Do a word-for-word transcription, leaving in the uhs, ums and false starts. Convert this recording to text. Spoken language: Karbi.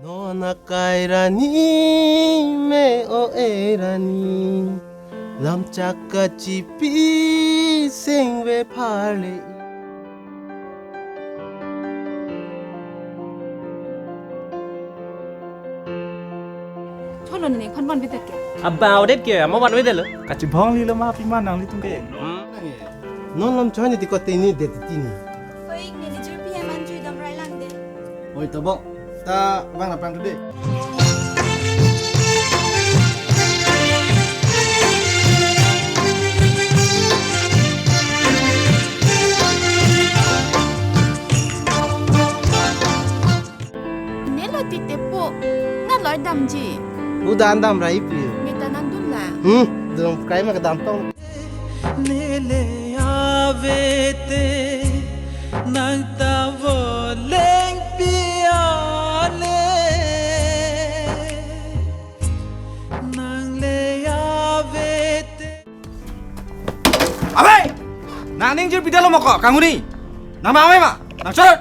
Non akai rani me o e rani, lamchak kachipi sengve pharle. Cholo nini khon bon bidak ke? About it ke, amo one way delo. Kachibong lilo ma pima nanglitum ke. Non lam choi ni tiko teni de tini. Oi, nini jirpi heman chui dam rai lang de. Oi, tabo. Ta bang na pang de. Nelo titepo, na loi damji. Udan dam rai pi. Meta nang dun la. Hmm, dum kai ma kedam tong. Nele avete nang ta voleng piale. Nang le avete. Abe! Nang ning jir pidalo moko, kanguni. Nang ma abe ma, nang chorot.